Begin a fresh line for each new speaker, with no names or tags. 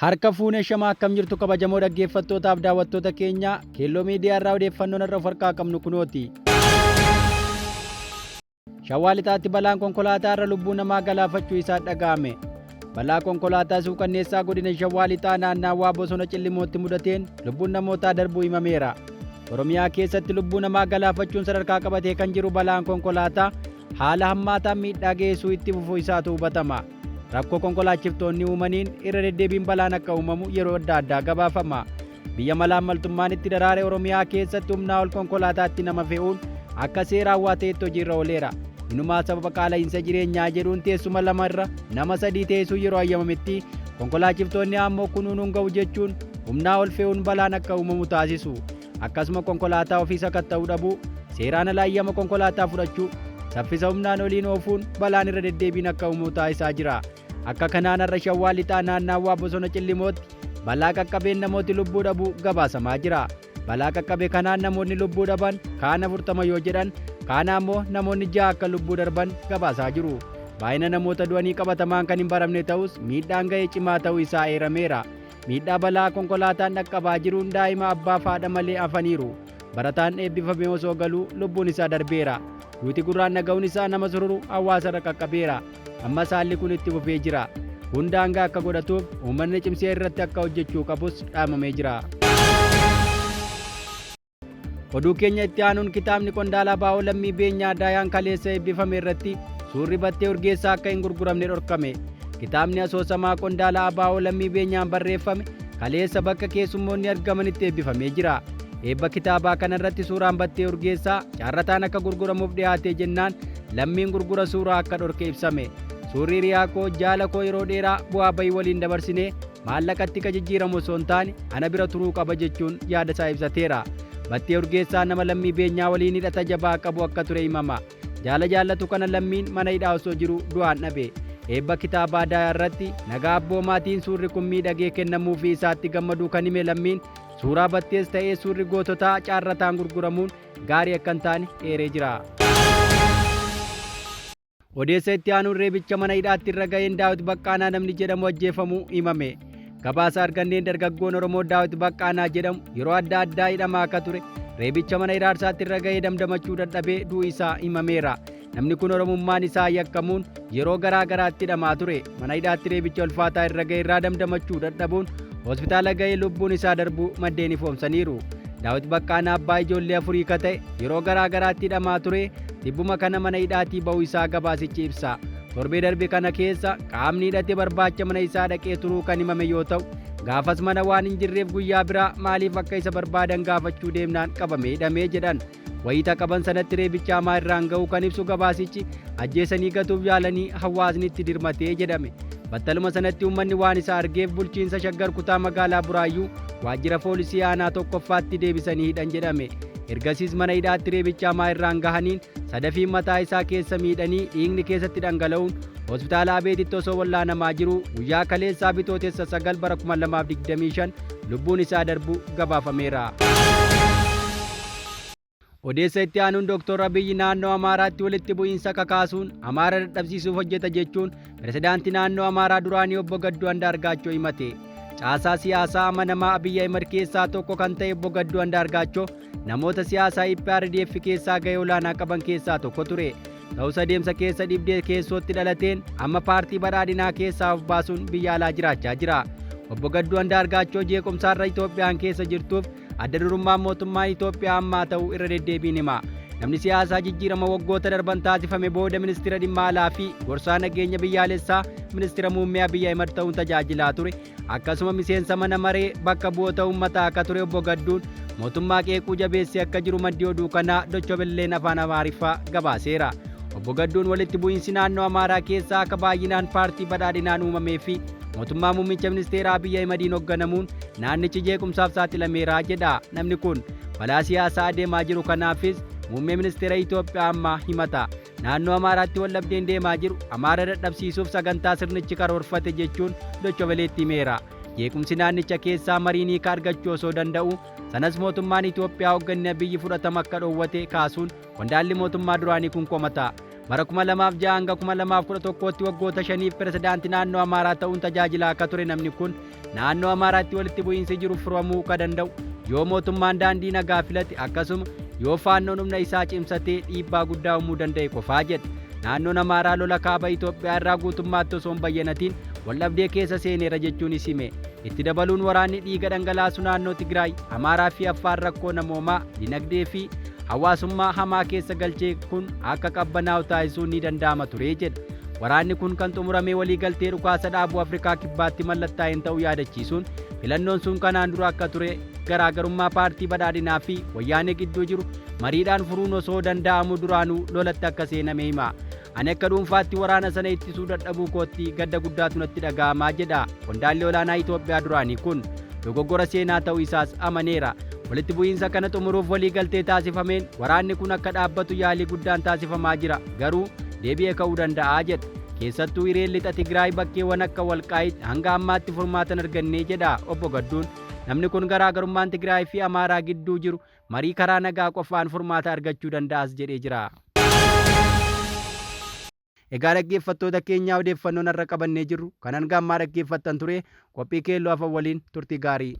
Harka fuunee shamaa akkam jirtu kabajamoo dhaggeeffattootaaf daawwattoota keenya Keelloo Miidiyaa irraa odeeffannoon har'a of harkaa qabnu kunooti. Shawaa Lixaatti balaan konkolaataa irra lubbuu namaa galaafachuu isaa dhaga'ame. Balaa konkolaataa suukanneessaa godina Shawaa Lixaa naannaawaa bosona Cillimootti mudateen lubbuun namootaa darbuu himameera. Oromiyaa keessatti lubbuu namaa galaafachuun sadarkaa qabatee kan jiru balaan konkolaataa haala hammaataan miidhaa geessuu itti fufuu isaatu hubatama. Rakkoo konkolaachiftoonni uumaniin irra deddeebiin balaan akka uumamu yeroo adda addaa gabaafama. Biyya malaammaltummaan itti daraare Oromiyaa keessatti humnaa ol konkolaataatti nama fe'uun akka seeraan waa ta'etti hojiirra ooleera. Inumaa sababa qaala'iinsa jireenyaa jedhuun teessuma lama irra nama sadii teessuu yeroo hayyamametti konkolaachiftoonni ammoo kunuunuun ga'u jechuun humnaa ol fe'uun balaan akka uumamu taasisu. Akkasuma konkolaataa ofii sakatta'uu dhabuu, seeraan ala hayyama konkolaataa fudhachuu, saffisa humnaan oliin oofuun balaan irra deddeebiin akka uumamu taasisaa jira. Akka kanaan har'a Shawwaa Lixaa naannaawwaa bosona Cillimootti balaa qaqqabeen namooti lubbuu dhabuu gabaasamaa jira. Balaa qaqqabe kanaan namoonni lubbuu dhaban kaan 40 yoo jedhan kaan ammoo namoonni 6 akka lubbuu darban gabaasaa jiru. Baay'ina namoota du'anii qabatamaan kan hin baramne ta'us miidhaan ga'e cimaa ta'uu isaa eerameera. Miidhaa balaa konkolaataan dhaqqabaa jiruun daa'ima abbaaf haadha malee hafaniiru. Barataan eebbifamee osoo galuu lubbuun isaa darbeera. Duuti gurraan dhaga'uun isaa nama sururu hawaasarra qaqqabeera. Ammas haalli kun itti fufee jira. Kun daangaa akka godhatuuf uummanni cimsee irratti akka hojjechuu qabus dhaamamee jira. Oduu keenya itti aanuun kitaabni qondaala ABO Lammii Beenyaa Daayaan kaleessa eebbifame irratti suurri Battee Urgeessaa akka hin gurguramne dhorkame. Kitaabni asoosamaa qondaala ABO Lammii Beenyaan barreeffame kaleessa bakka keessummoonni argamanitti eebbifamee jira. Eebba kitaabaa kanarratti suuraan Battee Urgeessaa caarrataan akka gurguramuuf dhiyaatee jennaan Lammiin gurgura suuraa akka dhorke ibsame. Suurri hiriyaa koo jaala koo yeroo dheeraa bu'aa bayii waliin dabarsinee maallaqatti ka jijjiiramu osoo hin taane ana bira turuu qaba jechuun yaada isaa ibsateera. Battee Urgeessaa nama Lammii Beenyaa waliin hidhata jabaa qabu akka ture himama. Jaala jaallatu kana Lammiin mana hidhaa osoo jiru du'aan dhabe. Eebba kitaabaa Daayaa irratti nagaa abboomaatiin suurri kun miidhagee kennamuufii isaatti gammaduu kan hime Lammiin suuraa Battees ta'ee suurri goototaa caarrataan gurguramuun gaarii akka hin taane eeree jira. Odeessa itti aanuun reebicha mana hidhaatti irra ga'een Daawit Baqqaanaa namni jedhamu ajjeefamuu himame. Gabaasa arganneen dargaggoon Oromoo Daawit Baqqaanaa jedhamu yeroo adda addaa hidhamaa akka ture reebicha mana hiraarsaatti irra ga'ee damdamachuu dadhabee du'u isaa himameera. Namni kun Oromummaan isaa yakkamuun yeroo garaa garaatti hidhamaa ture. Mana hidhaatti reebicha ulfaataa irra ga'e irraa damdamachuu dadhabuun hospitaala ga'ee lubbuun isaa darbuu maddeen ifoomsaniiru. Daawit Baqqaanaa abbaa ijoollee afurii ka ta'e yeroo garaa garaatti hidhamaa ture tibbuma kana mana hidhaatii ba'uu isaa gabaasichi ibsa. Torbee darbe kana keessa qaamni hidhate barbaacha mana isaa dhaqee turuu kan himame yoo ta'u gaafas mana waan hin jirreef guyyaa biraa maaliif akka isa barbaadan gaafachuu deemnaan qabamee hidhamee jedhan. Wayita qaban sanatti reebicha hamaa irraan ga'uu kan ibsu gabaasichi ajjeesanii gatuuf yaalanii hawaasni itti dirmatee jedhame. Battaluma sanatti uummanni waan isa argeef bulchiinsa Shaggar kutaa magaalaa Buraayyuu waajjira foolisii aanaa tokkoffaatti deebisanii hidhan jedhame. Ergasiis mana hidhaatti reebicha hamaa irraan gahaniin sadafiin mataa isaa keessa miidhanii dhiigni keessatti dhangala'uun hospitaala Abeetitti osoo wallaanamaa jiruu guyyaa kaleessaa Bitootessa 9 bara 2025 lubbuun isaa darbuu gabaafameera. Odeessa itti aanuun Dooktor Abiyyi naannoo Amaaraatti walitti bu'iinsa kakaasuun Amaara dadhabsiisuuf hojjeta jechuun pirezidaantii naannoo Amaaraa duraanii obbo Gadduu Andaargaachoo himate. Caasaa siyaasaa amanamaa Abiyyi Ahimad keessaa tokko kan ta'e obbo Gadduu Andaargaachoo namoota siyaasaa EPRDF keessaa gahee olaanaa qaban keessaa tokko ture. Ta'us adeemsa keessa dhibdee keessootti dhalateen amma paartii badhaadhinaa keessaa of baasuun biyya alaa jiraachaa jira. Obbo Gadduu Andaargaachoo jeequmsa har'a Itoophiyaan keessa jirtuuf adda durummaan mootummaa Itoophiyaa ammaa ta'uu irra deddeebiin hima. Namni siyaasaa jijjiirama waggoota darban taasifame booda ministira dhimma alaa fi gorsaa nageenya biyyaalessaa ministira muummee Abiy Ahimad ta'uun tajaajilaa ture. Akkasuma miseensa mana maree bakka bu'oota uummataa akka ture obbo Gadduun mootummaa qeequu jabeessee akka jiru maddi oduu kanaa Dochobelleen afaan Amaariffaa gabaaseera. Obbo Gadduun walitti bu'iinsi naannoo Amaaraa keessaa akka baay'inaan paartii badhaadhinaan uumamee fi mootummaa muummicha ministeeraa Abiy Ahimadiin hogganamuun naannichi jeequmsaaf saaxilameera jedha. Namni kun balaa siyaasaa adeemaa jiru kanaafis muummee ministeera Itoophiyaa ammaa himata. Naannoo Amaaraatti waldhabdeen deemaa jiru Amaara dadhabsiisuuf sagantaa sirnichi karoorfate jechuun Dochobeleetti himeera. Jeequmsi naannicha keessaa mariin hiika argachuu osoo danda'uu sanas mootummaan Itoophiyaa hoogganni Abiyyi fudhatama akka dhoowwate kaasuun qondaalli mootummaa duraanii kun komata. Bara 2006 hanga 2011tti waggoota shaniif pirezidaantii naannoo Amaaraa ta'uun tajaajilaa akka ture namni kun naannoo Amaaraatti walitti bu'iinsi jiru furamuu ka danda'u yoo mootummaan daandii nagaa filate akkasuma yoo faannoon humna isaa cimsatee dhiibbaa guddaa uumuu danda'e qofaa jedhe. Naannoon Amaaraa lola kaaba Itoophiyaa irraa guutummaatti osoo hin bayyanatiin waldhabdee keessa seeneera jechuunis hime. Itti dabaluun waraanni dhiiga dhangalaasu naannoo Tigraay, Amaaraa fi Affaar rakkoo namoomaa, dinagdee fi hawaasummaa hamaa keessa galchee kun akka qabbanaa'u taasisuun ni danda'ama ture jedha. Waraanni kun kan xumurame waliigaltee dhukaasa dhaabuu Afrikaa Kibbaatti mallattaa'een ta'uu yaadachiisuun filannoon sun kanaan dura akka ture garaagarummaa paartii badhaadhinaa fi wayyaanee gidduu jiru mariidhaan furuun osoo danda'amu duraanuu lolatti akka seename hima. Ani akka dhuunfaatti waraana sana ittisuu dadhabuu kootti gadda guddaatu natti dhaga'amaa jedha. Qondaalli olaanaa Itoophiyaa duraanii kun dogoggora seenaa ta'uu isaas amaneera. Walitti bu'iinsa kana xumuruuf waliigaltee taasifameen waraanni kun akka dhaabbatu yaalii guddaan taasifamaa jira. Garuu deebi'ee ka'uu danda'a jedha. Keessattuu hireen lixa Tigraay bakkeewwan akka Walqaayit hanga ammaatti furmaata hin arganne jedha obbo Gadduun. Namni kun garaagarummaan Tigraay fi Amaaraa gidduu jiru marii karaa nagaa qofaan furmaata argachuu danda'as jedhee jira. Egaa dhaggeeffattoota keenyaa odeeffannoon har'a qabannee jirru kan hanga ammaa dhaggeeffattan ture qophii keelloo hafan waliin turtii gaarii.